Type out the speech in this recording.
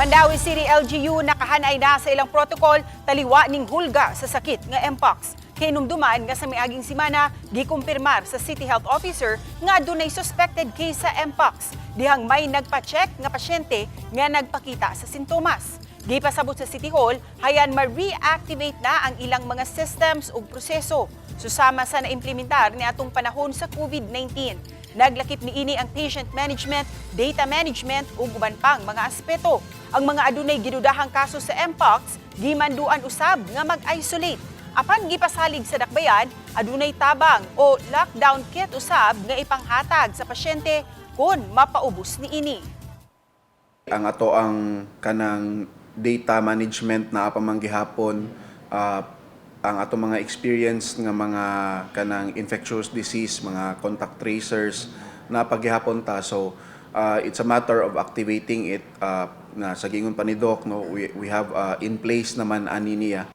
Mandaue City LGU nakahanay na sa ilang protocol taliwa ning hulga sa sakit nga Mpox. Kahinumduman nga sa miaging simana, gikumpirmar sa City Health Officer nga adunay suspected case sa Mpox dihang may nagpa-check nga pasyente nga nagpakita sa sintomas. Gipasabot sa City Hall, hayan ma-reactivate na ang ilang mga systems ug proseso. Susama sa naimplementar ni atong panahon sa COVID-19. Naglakip niini ang patient management, data management ug uban pang mga aspeto. Ang mga adunay gidudahang kaso sa Mpox, gimanduan usab nga mag-isolate. Apan gipasalig sa dakbayan, adunay tabang o lockdown kit usab nga ipanghatag sa pasyente kung mapaubos niini. Ang ato ang kanang data management na pa man gihapon, ang ato mga experience nga mga kanang infectious disease, mga contact tracers na paghihapon ta. So it's a matter of activating it na sa gingon pa ni Doc, no, we have in place naman ani niya.